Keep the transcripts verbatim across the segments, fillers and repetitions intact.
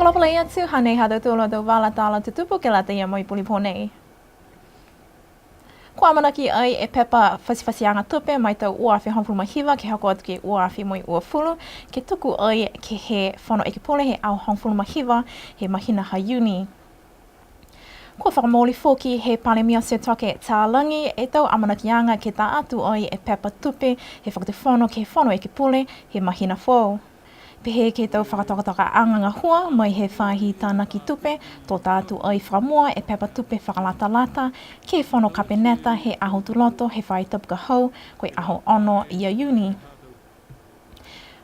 Fakaalofa lahi atu, hanei ha tautolu a tau vala tala tutupu ke lata ia mo e puli pō nei. Kua amanaki ai e pepa fatifatiaga tupe ma e tau ua afe hogofulu ma hiva ke hoko atu ke ua afe mo e uafulu, ke tuku ai ke he Fono Ekepule he aho hogofulu ma hiva he mahina ha Iuni. Kua fakamooli foki he Palemia Sir Toke Talagi e tau amanakiaga ke ta atu ai e pepa tupe he Fakatufono ke he Fono Ekepule he mahina foou. Pehē ke he tau fakatokatokaaga gahua mai he faahi tānaki tupe, to ta atu ai fakamua e pepa tupe fakalatalata ke he Fono Kapeneta he aho Tuloto he faahi tapu ka hau, ko e aho ono ia Iuni.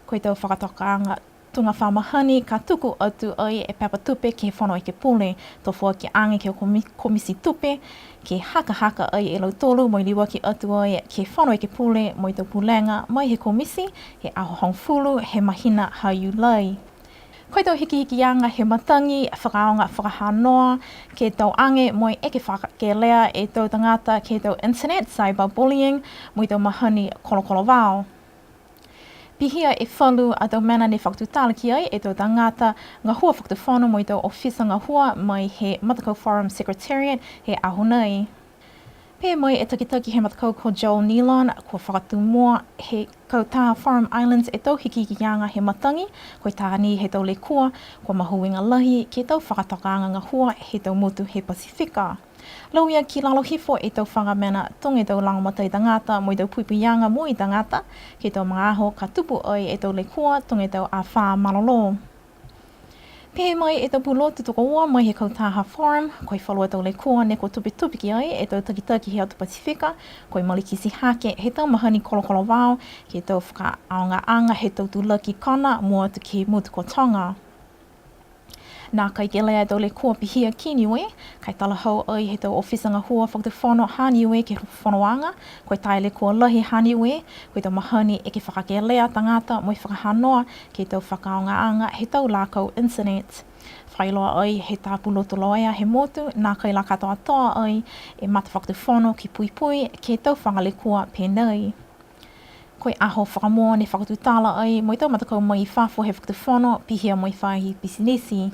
Ko e tau fakatokaaga tuga fa mahani ka tuku atu ai e pepa tupe ke he Fono Ekepule, to foaki age ke he komi-, Komisi Tupe, ke hakahaka ai e lautolu mo e liuaki atu ai ke he Fono Ekepule mo e tau pulega mai he Komisi he aho hogofulu he mahina ha Iulai. Ko e tau hikihikiaga he matagi fakaaoga fakahanoa ke tau age mo e eke fakakelea e tau tagata ke he tau internet cyberbullying mo e tau mahani kolokolo vao. Pihia e falu a tau mena ne fakatutala ki ai e tau tagata gahua fakatufono mo e tau ofisa gahua mai he Matakau Forum Secretariat he aho nei. Pehē mai e takitaki he matakau ko Joel Nealon, kua fakatumua he kautaha Forum Islands e tau hikihikiaga he matagi, ko e taha ni he tau lekua kua mahuiga lahi ke he tau fakatokaaga gahua he tau motu he Pasifika. Lauia ki lalo hifo e tau faga mena tuga e tau lagomatai tagata mo e tau puipuiaga mo e tagata, ke he tau magaaho ka tupu ai e tau lekua tuga e tau afā malolō. Pehē mai e tau pulotu tokoua mai he kautaha Forum, ko e falu a tau lekua ne kua tupetupe ki ai e tau takitaki he atu Pasifika, ko e malikiti hake he tau mahani kolokolo vao, ke he tau fakaaogaaga he tau tulaki kona mua atu ke he motu ko Toga. Nākai kelea e tau lekua pihia ki Niue, ka e talahau ai he tau ofisa gahua fakatufono ha Niue ke he fonoaga, ko e taha e lekua lahi ha Niue, ko e tau mahani eke fakakelea tagata mo e fakahanoa ke he tau fakaaogaaga he tau lakau internet. Fakailoa ai he tau pulotu loea he motu, nākai la katoatoa ai e matafakatufono ke puipui ke he tau faga lekua pēnei. Ko e aho fakamua ne fakatutala ai mo e tau matakau mai i fafo he fakatufono, pihia mo e faahi pisinisi.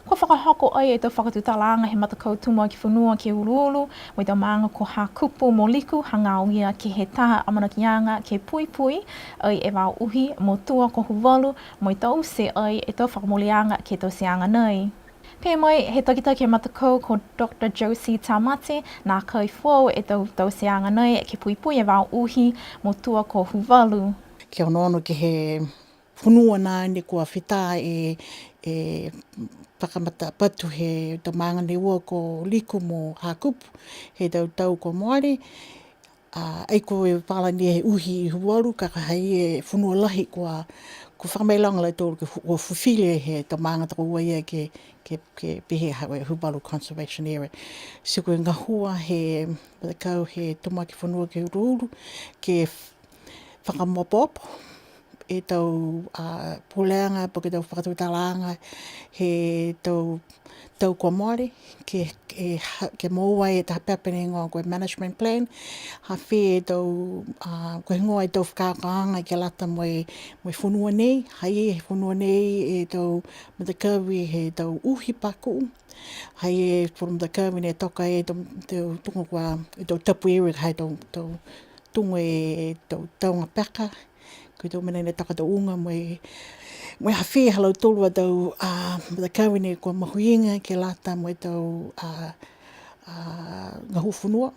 Kua fakahoko ai e tau fakatutalaaga he matakau tumuaki fonua ke Uluulu, mo e tau maaga ko Hakupu mo Liku, hagaao ia ke he taha amanakiaga ke puipui ai e vao uhi mo tua ko Huvalu, mo e taute ai e tau fakamooliaga ke he tauteaga nei. Pehē mai he takitaki he matakau ko Doctor Josie Tamate, nākai foou e tau tauteaga nei ke puipui e vao uhi mo tua ko Huvalu. Ke onoono ke he fonua nā ne kua fita e, e fakamatapatu he tau maaga ne ua ko Liku mo Hakupu he tau tau kua mole. A, ai ko e vala ni he uhi i Huvalu, ka ko e ha i ai e fonua lahi kua, kua fakamailoga a lautolu ke hu-, kua fifili he tau maaga tokoua ia ke, ke, ke pehē ha ko e Huvalu Conservation Area. Ti ko e gahua he matakau he tumuaki fonua ke Uluulu, ke f-, fakamopopo e tau, a, puleaga, po ke tau fakatutalaaga he tau, tau kua mole, ke, ke ha-, ke moua e taha pepa ne higoa ko e management plan, ha fē e tau, a, ko e higoa e tau fakaakoaga ke lata mo e, mo e fonua nei, ha i ai he fonua nei e tau matakavi he tau uhi paku, ha i ai e tau matakavi ne toka e tau, tau tuga kua, e tau tapu area, ha i ai e tau, tau tuga e tau tauga peka, ko e tau mena ne toka tau uga mo e, mo e ha fē ha lautolu a tau, a, matakavi ne kua mahuiga ke lata mo e tau, a, a, gahua fonua,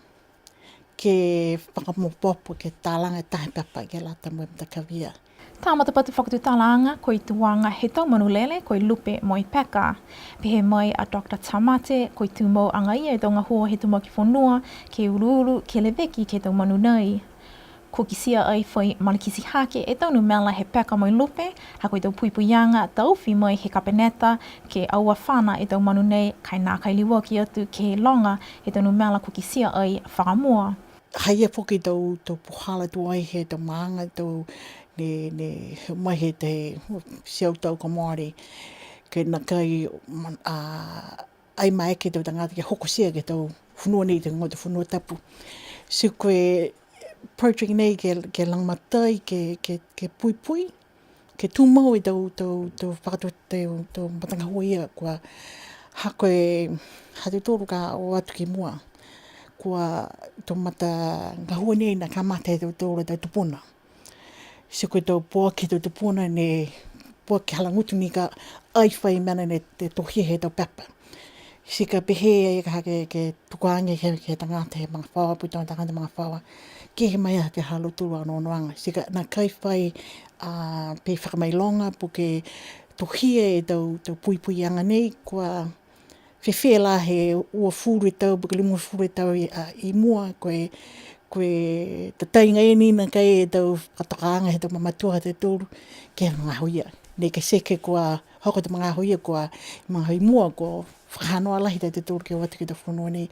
ke fakamopopo ke talaga e taha pepa ke lata mo e matakavi ia. Tau matapatu fakatutalaaga, ko e tuaga he tau manu lele, ko e lupe mo e peka. Pehē mai a Doctor Tamate, ko e tumau agaia e tau gahua he tumuaki fonua ke Uluulu, ke leveki ke he tau manu nei. Kua kitia ai fai malikiti hake e tau numela he peka mo e lupe, ha ko e tau puipuiaga taofi mai he Kapeneta ke aua fana e tau manu nei, ka e nākai liuaki atu ke loga he tau numela kua kitia ai fakamua. Ha i ai foki tau, tau puhala tuai he tau maaga, tau ne, ne, mai he tau teau tau kua mole, ke nākai, a, ai maeke e tau tagata ke hokotia ke he tau fonua nei, tau higoa tau fonua tapu. Ti ko e project nei ke, ke lagomatai, ke, ke, ke puipui, Ke tumau e tau, tau, tau fakatu-, tau, tau matagahua ia kua ha ko e ha tautolu ka o atu ki mua. Kua tau matagahua nei ne kamata he tautolu tau tupuna. Ti ko e tau poaki tau tupuna ne poaki halagutu ni ka ai fai mena ne tohia he tau pepa. Ti ka pehē ai ka ke, ke tuku age ke, ke tagata he magafaoa, po ke tau tagata magafaoa. Ke he mai a ke ha lautolu a onoonoaga. Ti ka nākai fai, a, pe fakamailoga, po ke tohia e tau, tau puipuiaga nei, kua fēfē la he uafulu e tau, po ke limagofulu e tau i, a, i mua, ko e, ko e tataiga e ni nākai e tau fakatokaaga he tau mamatua ha tautolu, ke he magaaho ia. Nei ka seke kua, hoko e tau magaaho ia kua, magaaho i mua kua fakahanoa lahi e tautolu ke o atu ke he tau fonua nei.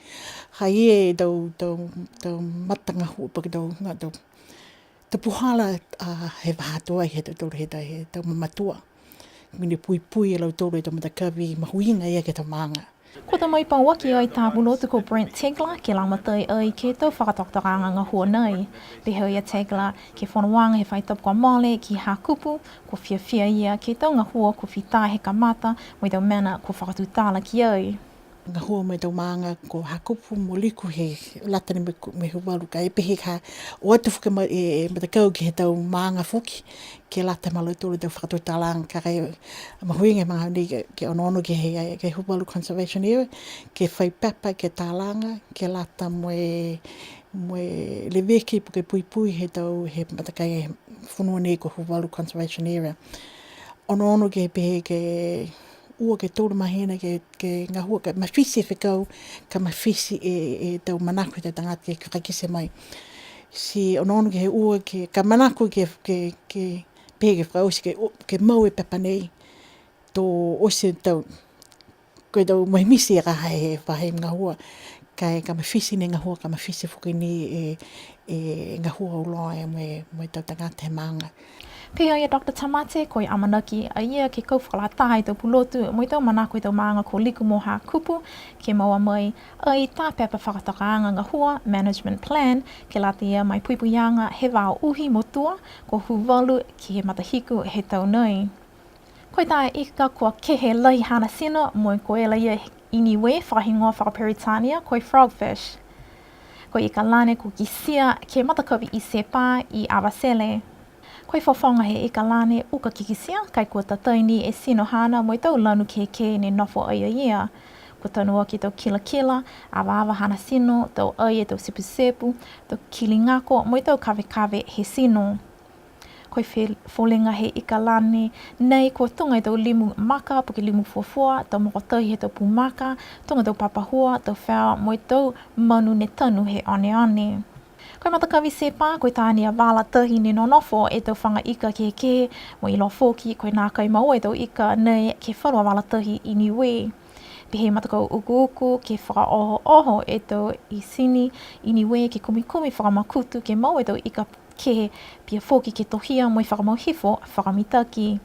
Ha ia e tau, tau, tau matagahua, po ke tau, nga tau, tau puhala, a, he vahā tuai he tautolu he tau, he tau mamatua. Mena puipui e lautolu e tau matakavi mahuiga ia ke he tau maaga. Kua ta mai pauaki ai tā pulotu ko Brent Tegler, ke lagomatai ai ke he tau fakatokatokaaga gahua nei. Pehē a Tegler, ke he fonoaga he faahi tapu kua mole ki Hakupu, kua fiafia a ia ke he tau gahua kua fita he kamata, mo e tau mena kua fakatutala ki ai. Gahua mo e tau maaga ko Hakupu mo Liku he lata ni mo e, mo e Huvalu ka e pehē ka o atu foki ma-, e, e matakau ke he tau maaga foki, ke lata mo lautolu e tau fakatutalaaga ka e mahuiga e magaaho nei ke, ke onoono ke he, ke he Huvalu Conservation Area, ke fai pepa, ke talaga, ke lata mo e, mo e leveki po ke puipui he tau, he matakau he fonua nei ko Huvalu Conservation Area. Onoono ke pehē ke ua ke tolu mahina ke, ke gahua, ka mafiti e fekau, ka mafiti e, e tau manako he tau tagata ke fakakite mai. Ti onoono ke he ua ke, ka manako ke, ke, ke, pehē ke fakaoti ke, ke mau e pepa nei, to oti e tau, ko e tau mafiti e ka ha he faahi gahua. Ka e ka mafiti ni e gahua, ka mafiti foki ni e, e gahua auloa e mo e, mo e tau tagata he maaga. Pehē a Doctor Tamate, ko e amanaki a ia ke kau fakalataha e tau pulotu mo e tau manako he tau maaga ko Liku mo Hakupu, ke moua mai ai tā pepa fakatokaaga gahua, management plan, ke lata ia mo e puipuiaga he vao uhi motua, ko Huvalu ke he matahiku he tau nei. Ko e taha ika kua kehe lahi haana tino, mo e ko e laia i Niue, fakahigoa fakaperitania, ko e frogfish. Ko e ika lane kua kitia ke he matakavi i Sepa i Avatele. Ko e fofoga he ika lane uka ke kitia, ka e kua tatai ni e tino haana mo e tau lanu kehekehe ne nofo ai a ia. Kua tanu aki e tau kilakila, avaava haana tino, tau ai e tau sepusepu, tau kiligako, mo e tau kavekave he tino. Ko e fe-, foliga he ika lane nei kua tuga e tau limu maka, po ke limu fuafua, tau mokotahi he tau pū maka, tuga e tau papahua, tau feo, mo e tau manu ne tanu he oneone. Ko e matakavi Sepa, ko e taha ni a vala tahi ne nonofo e tau faga ika kehekehe, mo e iloa foki, ko e nākai moua e tau ika nei ke he falu a vala tahi i Niue. Pehē e matakau ukuuku ke fakaohooho e tau isini i Niue ke kumikumi fakamakutu ke moua e tau ika kehe, pihia foki ke tohia mo e fakamau hifo fakamitaki.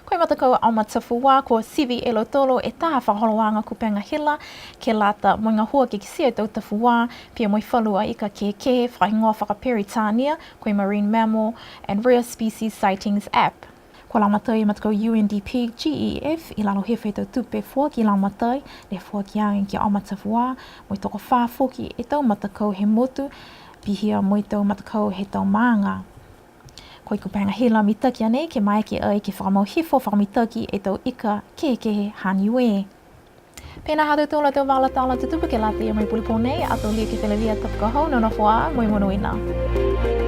Ko e matakau Oma Tafuā kua sivi e lautolu e taha fakaholoaga kupega hila, ke lata mo e gahua ke kitia e tau tafuā, pihia mo e falu a ika kehekehe fakahigoa fakaperitania, ko e Marine Mammal and Rare Species Sightings App. Kua lagomatai e matakau U N D P G E F i lalo hifo he tau tupe foaki lagomatai, ne foaki age ki a Oma Tafuā, mo e tokofā foki e tau matakau he motu, pihia mo e tau matakau he tau maaga. Ko e kupega hila mitaki a nei ke maeke ai ke fakamau hifo fakamitaki e tau ika kehekehe ha Niue. Pihia ha tautolu a tau vala tala tutupu ke lata ia mo e pulipō nei, ato liu ke feleveia tapu ka hau, nonofo ā mo e monuina.